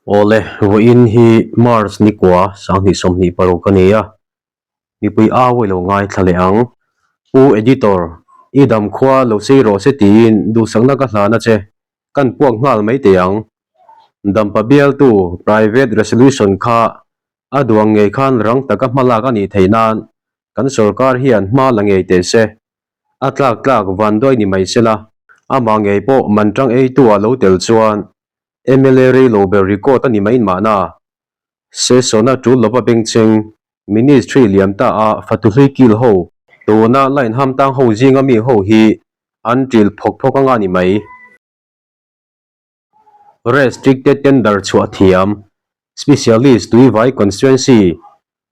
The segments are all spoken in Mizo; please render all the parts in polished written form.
Awle, vawiin hi March ni kua 2026 a ni a, mipui au i lo ngaithla leh ang. Pu Editor, i dam khua lo sei rawh se tiin duhsakna ka hlan a che, kan puak nghal mai teh ang. Dampa bialtu Private Resolution kha a duang ngei khan rang taka hmalak a nih theih nan kan sorkar hian hma la ngei teh se. A tlak tlak vanduai ni mai sela, amah ngei pawh man tang eitu ah lo tel chuan mla rei lo ber record a ni mai mahna. Session-a tul lova bengchheng Ministry liam ta a fatu hlui kil ho, tuna line ham tang ho zinga mi ho hi an ṭil phawk phawk anga ni mai. Restricted tender chhuah thiam, Specialist Tuivai Constituency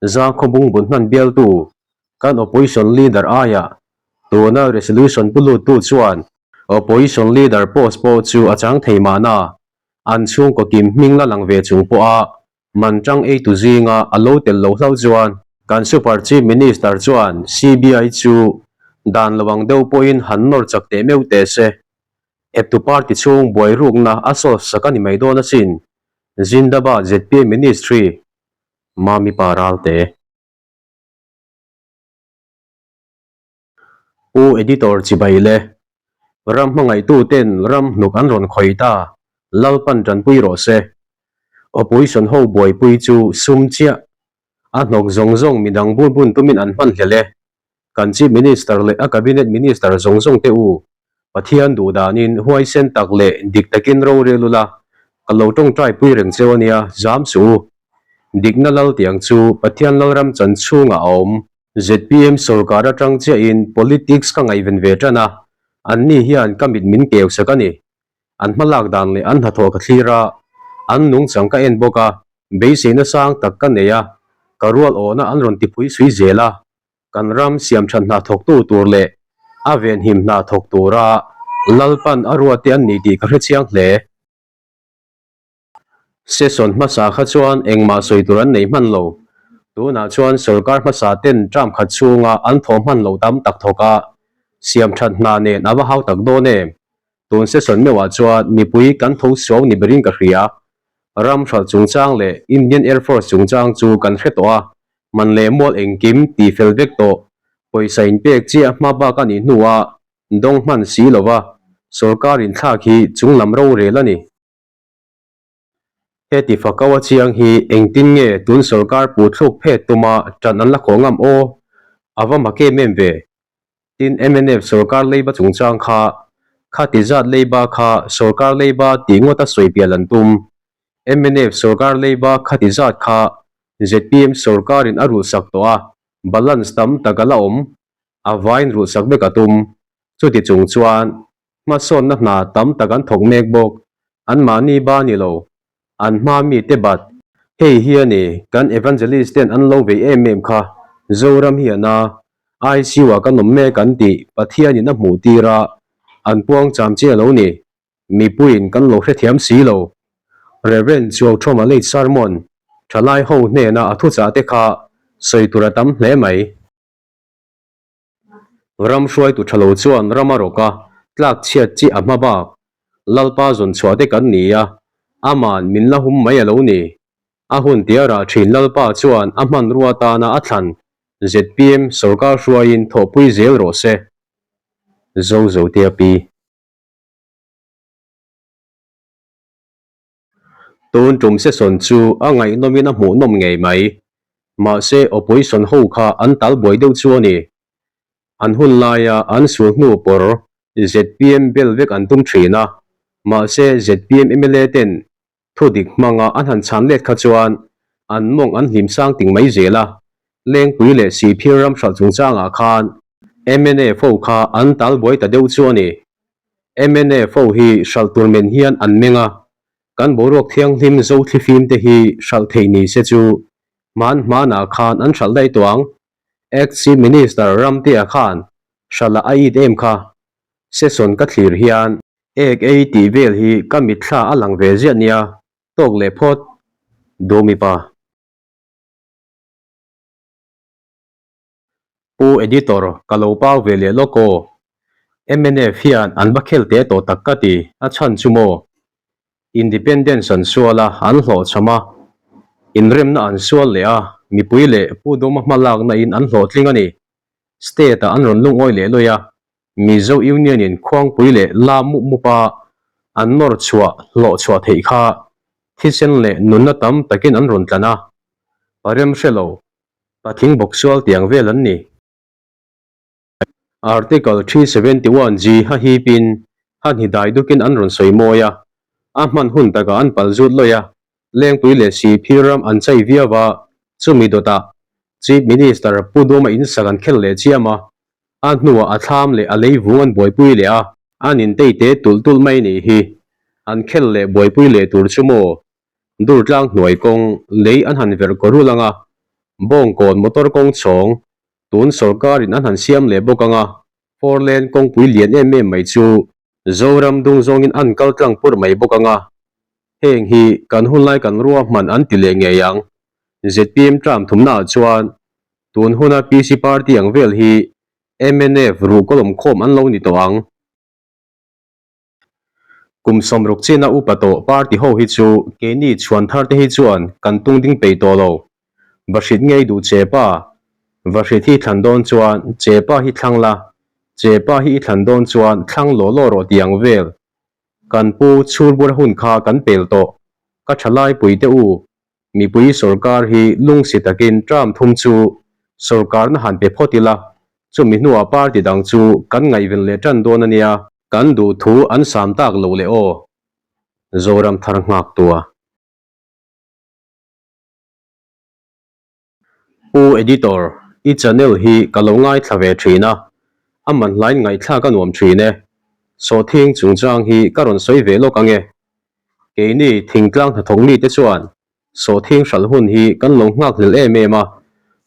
Zangkhawbung bun hman bialtu kan Opposition Leader aiah tuna resolution pu luttu chuan Opposition Leader post pawh chu a chang thei mahna an chhungkaw kim hming la lang ve chung pawha man tang eitu zinga a lo tel lo hlauh chuan kan Super Chief Minister chuan CBI chu dan lo ang deuh pawhin han nawr chak teh meuh teh se. Eptu party chhung buai rukna a solve sak a ni mai dawn asin. Zindabad zpm Ministry Mami Pa Ralte. Pu Editor chibai le. Ram hmangaihtu ten ram hnuk an rawn khawih ta, Lalpan tanpui rawh se. Opposition ho buaipui chu sum chiah. A hnawk zawng zawng midang bun bun tumin an hman hlel e. Kan Chief Minister leh a Cabinet Minister zawng zawng te u, Pathian duh danin huaisen tak leh dik takin rorel ula, ka lo tawngtai pui reng cheu ania, zam suh u. Dikna lal tiang chu Pathian Lalram chan chhungah a awm. Zpm sorkar atang chiahin politics ka ngaihven ve tan a, anni hian ka mit min keu sak a ni. An hmalak dan leh an hnathawh ka thlir a, an nungchang ka en bawk a, beiseina sang tak ka nei a, ka rual awhna an rawn tipui sui zel a. Kan ram siamthat hna thawktu tur leh a venhim hna thawk tura Lalpan a ruat te an ni tih ka hrechiang hle. Session hmasa kha chuan engmah sawi tur an nei hman lo. Tunah chuan sorkar hmasa ten term khat chhunga an thawh hman loh tam tak thawk a, siamthat hna nen a va hau tak dawn em? Tun session meuhah chuan mipui kan tho suau ni berin ka hria. Ram hralh chungchang leh Indian Air Force chungchang chu kan hre tawh a, man leh mual engkim tih fel vek tawh. Pawisa inpek chiah hma bak a nih hnuah dawng hman si lova sorkar inthlak hi chunglam rorel a ni. Heti fakau a chiang hi engtin nge tun sorkar pu thluk phet tuma ṭan an la khawh ngam aw? A va mak em em ve. Tin mnf sorkar leiba chungchang kha khati zat leiba kha sorkar leiba tih ngawt a sawi pial an tum. Mnf sorkar leiba khati zat kha zpm sorkarin a rulhsak tawh a, balance tam tak a la awm. A vain rulhsak vek a tum. Chuti chung chuan Hmasawnna hna tam tak an thawk mek bawk. Anmahni ba ni lo, an hma mite bat. Hei hi a ni, kan Evangelist ten an lo vei em em kha. Zoram hian a ICU ah kan awm mek an tih Pathianin a hmuh tir a, an puang cham chiah lo ni. Mipuiin kan lo hrethiam si lo. Rev. Chuauthawma late sermon, thalai ho hnena a thuchah te kha sawi tur a tam hle mai. Ram hruaitu tha lo chuan ram a rawk a, tlak chhiat chi a hma bak. Lalpa zawn chhuah te kan ni a, aman min la hum mai a lo ni. A hun tia rah thin Lalpa chuan a hmanrua atana a thlan zpm sorkar hruaiin thawhpui zel rawh se. Zo Zotea Pi. Tun tum session chu a ngaihnawmin a hmuhnawm ngei mai. Mahse opposition ho kha an tal buai deuh chu a ni. An hun laia an sul hnu pawr zpm bel vek an tum thin a, mahse zpm mla ten thu dik hmanga an han chhan let kha chuan an mawng an hlim sang ting mai zel a. Lengpui leh Sihphir ram hralh chungchangah khan mnf ho kha an tal buai ta deuh chu a ni. Mnf ho hi hralh tur men hian an meng a, kan boruak thianghlim zo thlifim te hi hralh theih ni se chu hman hmanah khan an hralh daih tawh ang. Ex Chief Minister Ramtea khan hralh a it em kha. Session ka thlir hian ek ei tih vel hi ka mitthla a lang ve ziah nia, tawk leh phawt. Dawmi pa. Pu Editor, ka lo pau ve leh lawk aw. Mnf hian an va khel teh tawh tak ka ti, a chhan chu maw? Independence an sual a, an hlawhchham a, inremna an sual leh a, mipui leh Pu Duma hmalakna in an hlawhtling a ni. State ah an rawn lungawi leh lawih a, Mizo Union in khuangpui leh la mup mup a an nawr chhuah hlawh chhuah theih kha thisen leh nunna tam takin an rawn tlan a, parem hre lo, pathing bawk sual tiang vel an ni. Article 371 G ha hipin ha hni dai dukin an rawn sawi mawi a, a hman hun takah an pal zut lawih a, Lengpui leh Sihphir ram an chai viau a, chumi dawtah Chief Minister Pu Duma insak an khel leh chiam a, a hnuah a thlam leh a leivung an buaipui leh a, an intei te tulh tulh mai nih hi an khel leh buaipui leh tur chu maw? Durtlang hnuai kawng lei an han verh kawrul ang a, Bawngkawn motor kawng chhawng Tun sorkarin an han siam leh bawk anga four lane kawngpui lian em em mai chu Zoram dung zawngin an kal tlang pur mai bawk anga heng hi kan hunlai kan ruahman an ti leh ngei ang. Zpm term thumnaah chuan tun huna PC party ang vel hi mnf ruhkawlawm khawm an lo ni tawh ang. Kum 60 china upa tawh party ho hi chu keini chhuan thar te hi chuan kan tung ding peih tawh lo. Vahrit ngei duh che pa. Vahrit hi thlan dawn chuan che pa hi thlang la, che pa hi i thlan dawn chuan thlang law law rawh ti ang vel. Kan pu chhurbur hun kha kan pel tawh. Ka thalai pui te u, Mipui sorkar hi lungsi takin term thum chu sorkarna han pe phawt ila, chumi hnuah party dang chu kan ngaihven leh tan dawn a nia. Kan duh thu an sam tak lo leh aw. Zoram thar nghak tua. Pu Editor, i channel hi ka lo ngaithla ve thin a, a manhlain ngaihthlak a nuam thin e. Sawhthing chungchang hi ka rawn sawi ve lawk ange. Keini thingtlang hnathawk mite chuan sawhthing hralh hun hi kan lo nghak hlel em em a,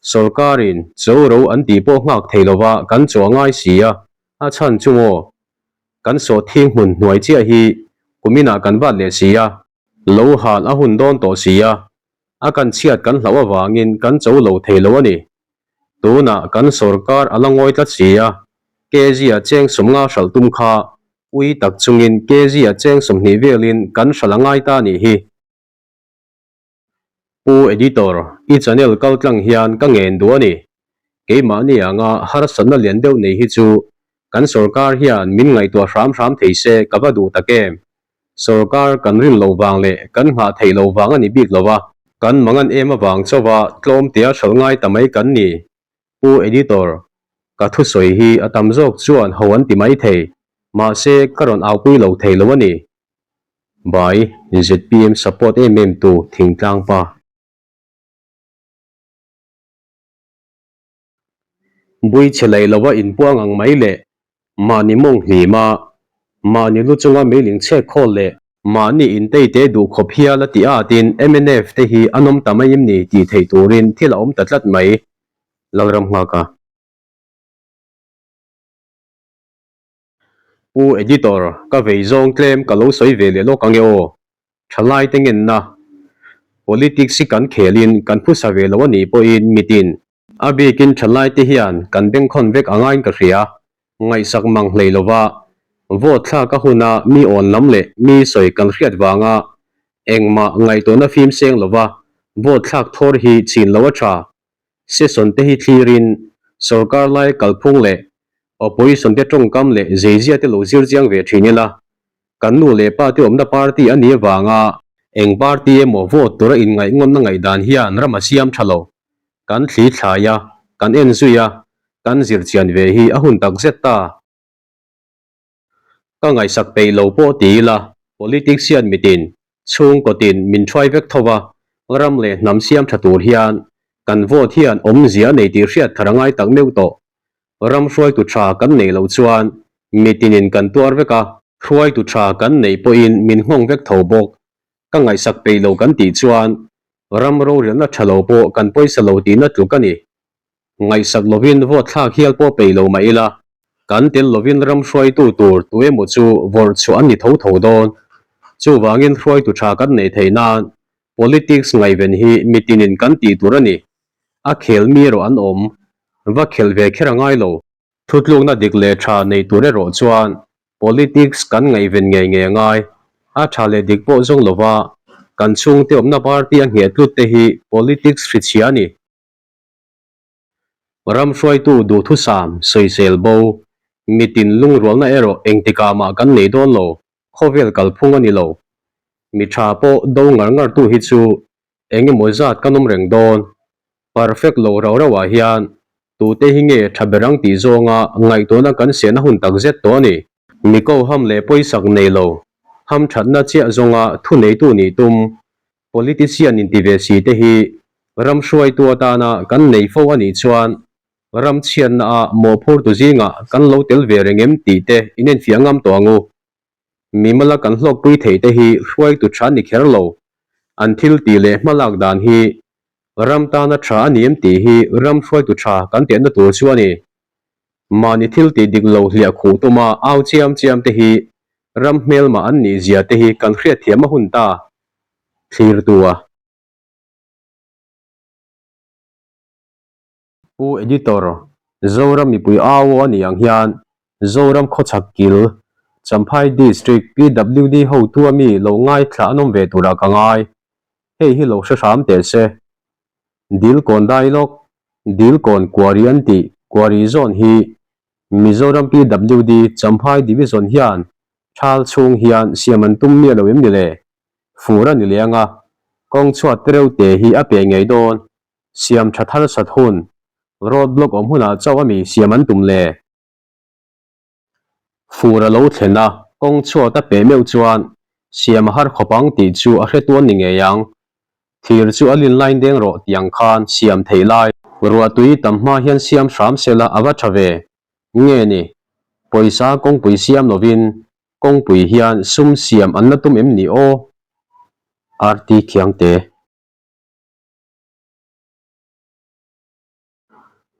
sorkarin cho ro an tih pawh nghak thei lova kan chawh ngai si a, a chhan chu maw? Kan sawhthing hmun hnuai chiah hi kuminah kan vat leh si a, lo hal a hun dawn tawh si a, a kan chhiat kan hlauh avangin kan cho lo thei lo a ni. Tunah kan sorkar a la ngawi tlat si a, kg a cheng 50 hralh tum kha ui tak chungin kg a cheng 20 velin kan hralh a ngai ta nih hi. Pu Editor, i channel kal tlang hian ka ngen duh a ni. Keimahni anga harsatna lian deuh nei hi chu kan sorkar hian min ngaihtuah hram hram thei se ka va duh tak em. Sorkar kan rin loh vang leh kan nghah theih loh vang a ni bik lo a, kan mangan em avang chauha tlawm tia hralh ngai ta mai kan ni. Pu Editor, ka thusawi hi a tam zawk chuan ho an ti mai thei, mahse ka rawn aupui lo thei lo a ni. By zpm support em em tu thingtlang pa. Bui chhe lei lova inpuang ang mai leh mahni mawng hlim a, mahni lu chunga meiling chhek khawl leh mahni intei te duh khawp hial a tih atin mnf te hi an awm ta mai em ni tih theih turin thil a awm ta tlat mai. Lalram nghak a. Pu Editor, ka vei zawng tlem ka lo sawi ve leh lawk ange aw. Thalai te ngenna, Politics hi kan khelin kan phusa ve lo a nih pawhin mitin, a bikin thalai te hian kan bengkhawn vek a ngaiin ka hria, ngaihsak mang hlei lova vote thlak a huna mi awn lam leh mi sawi kan hriat vanga engmah ngaihtuahna fim seng lova vote thlak thawr hi chin lo a tha. Session te hi thlirin sorkar lai kalphung leh opposition te tawngkam leh zeizia te lo zir chiang ve thin ila, Kan nu leh pa te awmna party a nih avanga eng party emaw vote tura inngaihngawtna ngaihdan hian ram a siam tha lo. Kan thli thlai a, kan en zui a, kan zir chian ve hi a hun tak zet ta. Ka ngaihsak peih lo pawh ti ila, politics hian mitin, chhungkawtin min thuai vek tho va, ram leh hnam siam tha tur hian kan vote hian awmzia a nei tih hriat thar a ngai tak meuh tawh. Ram hruaitu tha kan neih loh chuan mitinin kan tuar vek a, hruaitu tha kan neih pawhin min nghawng vek tho bawk. Ka ngaihsak peih lo kan tih chuan ram rorelna tha lo pawh kan pawisa lo tihna tluk a ni. Ngaihsak lovin vote thlak hial pawh peih lo mah ila, kan tel lovin ram hruaitu tur tu emaw chu vawrh chhuah an ni tho tho dawn. Chuvangin hruaitu tha kan neih theih nan politics ngaihven hi mitinin kan tih tur a ni. A khel mi erawh an awm. Va khelh ve kher a ngai lo. Thutlukna dik leh tha nei tur erawh chuan politics kan ngaihven ngei ngei a ngai. A tha leh dik pawh zawng lova kan chhungte awmna party a ngheh tlut te hi politics hrichhia a ni. Ram hruaitu duhthusam sawisel bo, mitin lungrualna erawh engtikah mah kan nei dawn lo, khawvel kalphung a ni lo. Mi tha pawh do ngar ngar tu hi chu eng emaw zat kan awm reng dawn. Perfect lo rau rau ah hian tute hi nge tha ber ang tih zawnga ngaihtuahna kan sehna hun tak zet tawh a ni. Mi ko ham leh pawisak nei lo, ham thatna chiah zawnga thuneitu nih tum Politician inti ve si te hi ram hruaitu atana kan nei fo a nih chuan ram chhiatna ah mawhphurtu zingah kan lo tel ve reng em tih te inenfiah ngam tawh ang u. Mimala kan hlawkpui theih te hi hruaitu tha ni kher lo, an thil tih leh hmalak dan hi ram tana tha a ni em tih hi ram hruaitu tha kan tehna tur chu a ni. Mahni thil tih dik lo hliah khuh tuma au chiam chiam te hi ram hmelmah an nih zia te hi kan hriatthiam a hun ta thlir tu a. Pu Editor, Zoram mipui au aw a nih ang hian Zoram khawchhak kil, Champhai District PWD hotu a mi lo ngaithla an awm ve turah ka ngai. Hei hi lo hre hram teh se. Dilkawn Dailawk, Dilkawn Quarry an tih Quarry zawn hi Mizoram PWD Champhai Division hian thal chhung hian siam an tum miah lo em ni le? Fur a ni leh anga, kawng chhuat te reuh te hi a pe ngei dawn, siam tha thar sat hun, road block awm hunah chauh a mi siam an tum le? Fur a lo thlen a, kawng chhuat a peh meuh chuan siam a har khawp ang tih chu a hre tuan ni ngei ang. Thir chu a lin lain deng rawh tih ang khan siam theih lai. Ruahtui tam hma hian siam hram sela a va tha ve. Nge ni, pawisa kawngpui siam lovin kawngpui hian sum siam an la tum em ni aw? RT Khiangte.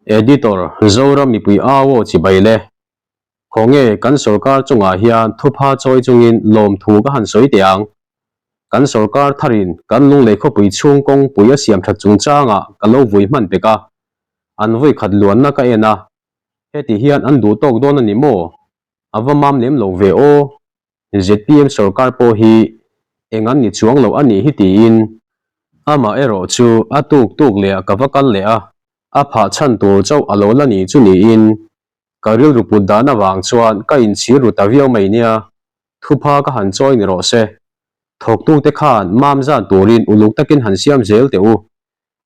Editor, Zoram mipui au aw chibai le. Khawnge kan sorkar chungah hian thupha chawi chungin lawmthu ka han sawi teh ang. Kan sorkar tharin kan lunglei khawpui chhung kawngpui a siam that chungchangah ka lo vui hman pek a, an vui khat luanna ka en a, heti hian an duh tawk dawn a ni maw? A va mam lem lo ve aw. Zpm sorkar pawh hi eng an ni chuang lo a nih hi tiin amah erawh chu a tuk tuk leh ah ka va kal leh a, a phah chhan tur chauh a lo la ni chu niin ka rilru put dan avang chuan ka inchhir ru ta viau mai nia, thupha ka han chawi ni rawh se. Thawktute khan mam zan turin uluk takin han siam zel teh u.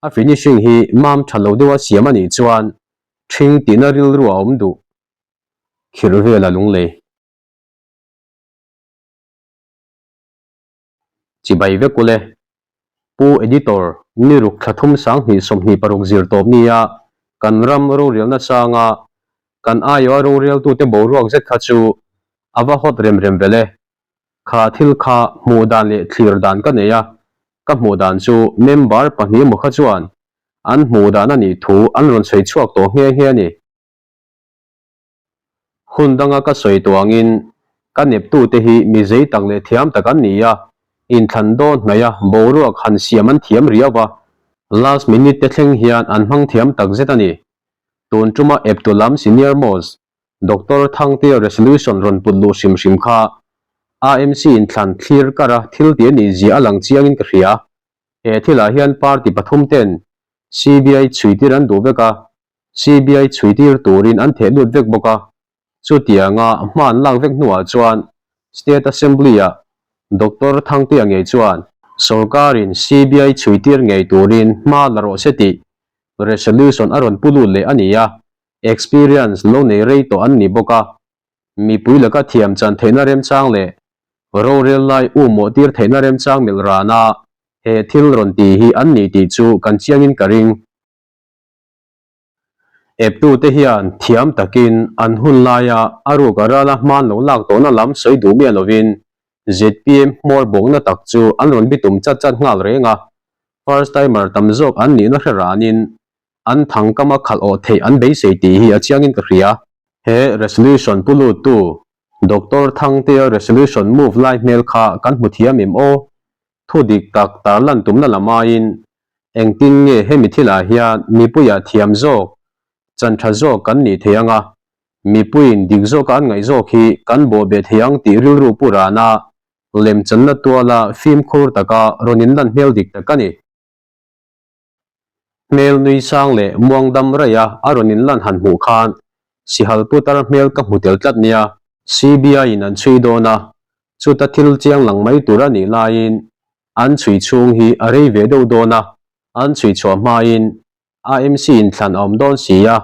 A finishing hi mam tha lo deuha siam a nih chuan ṭhing tihna rilru a awm duh khirh vel a lunglei. Chibai vek ule. Pu Editor, ni ruk thla thum 2026 zir tawp nia kan ram rorialna changa kan aiawha rorialtute boruak zet kha chu a va hawt rem rem vel e. Kha thil kha hmuh dan leh thlir dan ka nei a, ka hmuh dan chu member pahnih emaw kha chuan an hmuh dan a nih thu an rawn sawi chhuak tawh nghe nghe a ni. Hun danga ka sawi tuangin ka neptute hi mi zei tak leh thiam tak an ni a, inthlan dawn hnaih a boruak han siam an thiam riau va, last minute te thleng hian an hmang thiam tak zet a ni. Tun tuma eptu lam senior most Doctor Thangtea resolution rawn put luh hrim hrim kha AMC inthlan thlir kara thil ti a nih zia a lang chiangin ka hria. He thilah hian party pathum ten CBI chhuitir an duh vek a, CBI chhuitir turin an theh lut vek bawk a, chutianga hma an lak vek hnuah chuan State Assembly-ah Doctor Thangtea ngei chuan sorkarin CBI chhuitir ngei turin hma la rawh se tih resolution a rawn pu lut leh a ni a, experience lo nei rei tawh an ni bawk a, mipui laka thiam chan theihna remchang leh rorel lai umawh tir theihna remchang milh rana he thil rawn ti hi an ni tih chu kan chiangin ka ring. Eptute hian thiam takin an hun laia a ruk a rala hman lo lak tawhna lam sawi duh miah lovin zpm hmawr bawkna tak chu an rawn bitum chat chat nghal reng a, first timer tam zawk an nihna hre ranin an thangkama khalh awh theih an beisei tih hi a chiangin ka hria. He resolution pu luttu Doctor Thangtea resolution move lai hmel kha kan hmu thiam em aw? Thu dik tak tarlan tumna lam aiin engtin nge hemi thilah hian mipuiah thiam zawk, chan tha zawk kan nih thei anga, mipuiin dik zawka an ngaih zawk hi kan bawhbeh thei ang tih rilru pu rana Lemchanna tuala fimkhur taka rawn inlan hmel dik tak a ni. Hmel nui sang leh muang dam raih a a rawn inlan han hmuh khan Sihal putar hmel ka hmu tel tlat nia. CBI in an chhui dawn a, chuta thil chiang lang mai tur a nih laiin an chhui chhung hi a rei ve deuh dawn a, an chhui chhuah hmain AMC inthlan a awm dawn si a,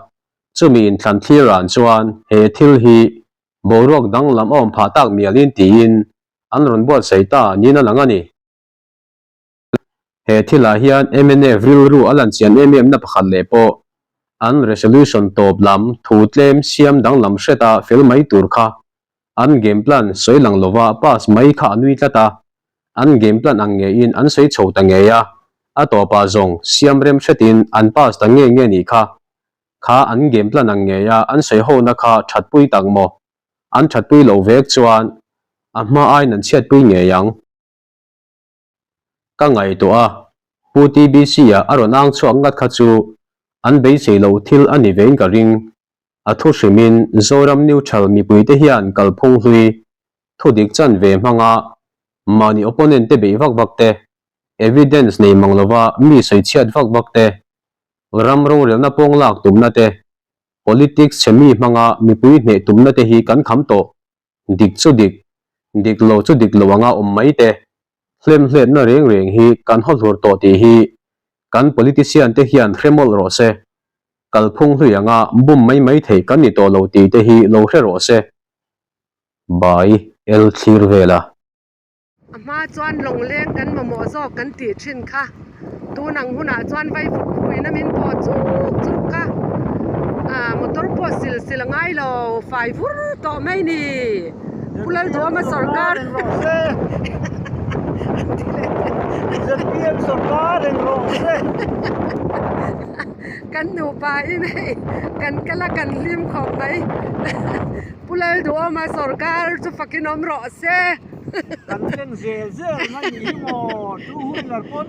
chumi inthlan thlir ran chuan he thil hi boruak danglam a awm phah tak mialin tiin an rawn buatsaih ta niin a lang a ni. He thilah hian mnf rilru a lan chian em em na pakhat leh pawh an resolution tawp lam thu tlem siam danglam hreta fel mai tur kha an game plan sawi lang lova pass mai kha a nui tlat a, an game plan ang ngeiin an sawi chho ta ngei a, a tawpah zawng siam rem hretin an pass ta nge nge nih kha. Kha an game plan ang ngeia an sawi hona kha thatpui tak maw? An thatpui loh vek chuan a hma aiin an chhiatpui ngei ang. Ka ngaihtuah a, Pu TBC-a a rawn ang chhuak ngat kha chu an beisei loh thil a ni vein ka ring. A thu hrimin Zoram neutral mipuite hian kalphung hlui, thudik chanve hmanga mahni opponent te beih vak vak te, evidence nei mang lova mi sawichhiat vak vak te, ram rorelna pawng lak tumna te, politics chhe mi hmanga mipui hneh tumna te hi kan kham tawh. Dik chu dik, dik lo chu dik lo anga awm mai te, hlemhletna reng reng hi kan haw hlur tawh tih hi kan politician te hian hre mawlh rawh se, kalphung hlui anga bum mai mai theih kan ni tawh lo tih te hi lo hre rawh se. Bai el thlir vel a. A hma chuan lawngleng kan mamawh zawk kan tih thin kha tun ang hunah chuan vaivut phuina min pawh chuk chuk kha ah motor pawh sil sil a ngai lo fai vur tawh mai ni Pu Lalduama sawrkar an ti leh ZPM sawrkar reng rawh se. Kan nupa in hei kan kal a kan hlim khawp mai Pu Lalduama sawrkar chu fakin awm rawh se. Kan ken zel zel mai ni hi maw two wheeler pawn.